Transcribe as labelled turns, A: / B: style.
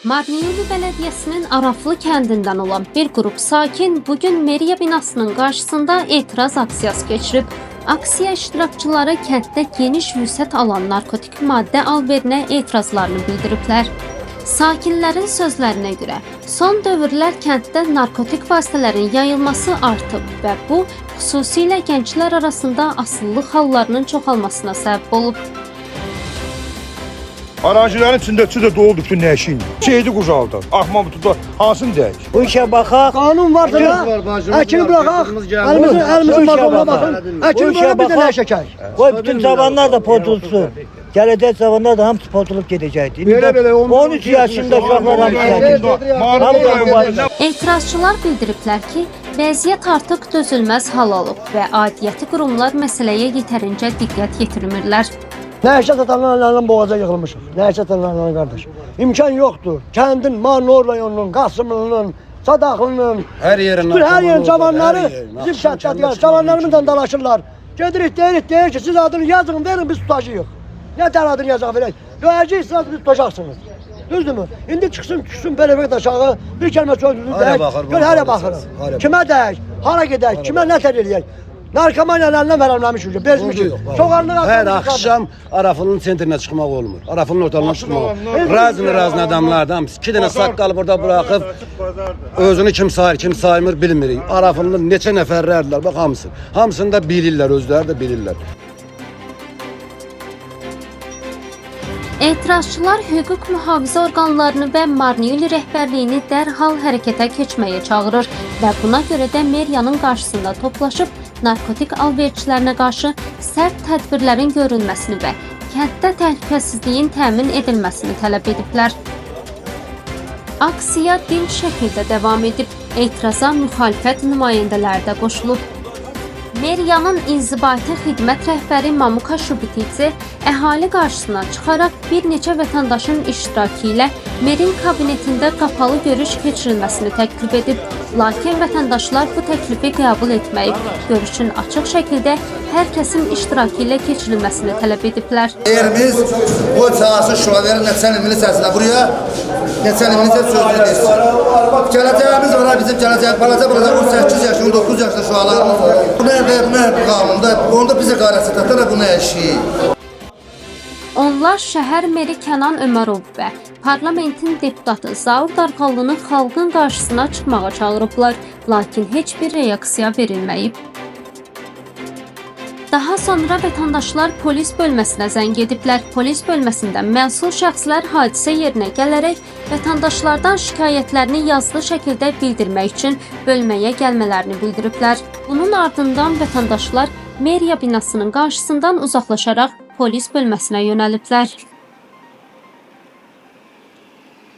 A: Marneuli Bələdiyyəsinin Araflı kəndindən olan bir qrup sakin bugün Meriya binasının qarşısında etiraz aksiyası keçirib. Aksiya iştirakçıları kənddə geniş vüsət alan narkotik maddə alverinə etirazlarını bildiriblər. Sakinlərin sözlərinə görə, son dövrlər kənddə narkotik vasitələrin yayılması artıb və bu xüsusilə gənclər arasında asılılıq hallarının çoxalmasına səbəb olub.
B: Arazilərin içində içi də doludur bütün nəşin. Şeydi qucaldı. Axma tuta hansını deyək?
C: Bu işə baxaq.
D: Qanun varsa da əkini bıraxaq, əlimizin
C: Bu işə
D: mazonuna
C: baxaq.
D: baxın.
C: Bu
D: Əkini
C: işə
D: bıraxaq, bir də nə
C: baxaq.
D: şəkək.
C: Qoy bütün cavanlar da pozulsun. Gələcək cavanlar da hamısı pozulub gedəcəkdir. İndi
D: Belə-belə
C: 13 yaşında uşaqlar hamısı çəkir.
B: Marlı rayonunda
A: Etirazçılar bildiriblər ki, vəziyyət artıq dözülməz hal alıb və aidiyyəti qurumlar məsələyə yetərincə diqqət yetirmirlər.
D: Nəşə satanların əlindən boğaza yığılmışıq. Nəşə satanların əlindən qardaş. İmkan yoxdur. Kəndin, Marnor rayonunun, Qasımlının, Sadaqlının,
E: Hər yerin
D: bütün hər yerin
E: narkomanı
D: cavanları
E: oradadır, hər yerin.
D: bizim
E: Axşam
D: kənddə
E: kəndə
D: cavanlarımızla dalaşırlar. Gedirik, deyirik, deyir ki, siz adını yazın, verin, biz tutacağıq. Nə tər adını yazaq verək? Döyəcəksiniz, biz tutacaqsınız. Düzdürmü? İndi çıxsın, düşsün belə bir aşağı, bir kəlmə sözünü
E: Hara
D: deyək,
E: baxır bu
D: gör hara
E: polis?
D: baxırıq.
E: Hara
D: Kimə dəyək, hara gedək, kimə nə tər eləyək? Narkomaniya əlindən vərəmləmişik, bezmişik. Soğanlıq
E: Hər
D: atmışıq.
E: axşam Arafılın sentrinə çıxmaq olmur. Arafılın ortalığına çıxmaq olmur. Razın razın adamlardır hamısı. 2 dənə saqqal burada buraxıb özünü kim sayır, kim saymır bilmirik. Arafılının neçə nəfərlərdirlər bax hamısı. Hamısını da bilirlər, özləri də bilirlər.
A: Etirazçılar hüquq mühafizə orqanlarını və Marneuli rəhbərliyini dərhal hərəkətə keçməyə çağırır və buna görə də meriyanın qarşısında toplaşıb narkotik alverçilərinə qarşı sərt tədbirlərin görülməsini və kənddə təhlükəsizliyin təmin edilməsini tələb ediblər. Aksiya dinc şəkildə davam edib, etiraza müxalifət nümayəndələri də qoşulub. Meriyanın inzibati xidmət rəhbəri Mamuka Şubitidze əhali qarşısına çıxaraq bir neçə vətəndaşın iştirakı ilə merin kabinetində qapalı görüş keçirilməsini təklif edib. Lakin vətəndaşlar bu təklifi qəbul etməyib, görüşün açıq şəkildə hər kəsin iştirakı ilə keçirilməsini tələb ediblər.
F: Yerimiz o çağırsın şuraların neçə milisiyasına buraya, neçə milisiya sözünü desin. Gələcəyimiz var ha, bizim gələcəyimiz, balaca balaca 18 yaş, 19 yaşlı uşaqlarımız var. Bu nə, bu nə qanunda, onda bizə qarası tatar bu nə işi?
A: Onlar şəhər meri Kənan Ömərov və parlamentin deputatı Zaur Darğallını xalqın qarşısına çıxmağa çağırıblar, lakin heç bir reaksiya verilməyib. Daha sonra vətəndaşlar polis bölməsinə zəng ediblər. Polis bölməsindən məsul şəxslər hadisə yerinə gələrək vətəndaşlardan şikayətlərini yazılı şəkildə bildirmək üçün bölməyə gəlmələrini bildiriblər. Bunun ardından vətəndaşlar meriya binasının qarşısından uzaqlaşaraq polis bölməsinə yönəliblər.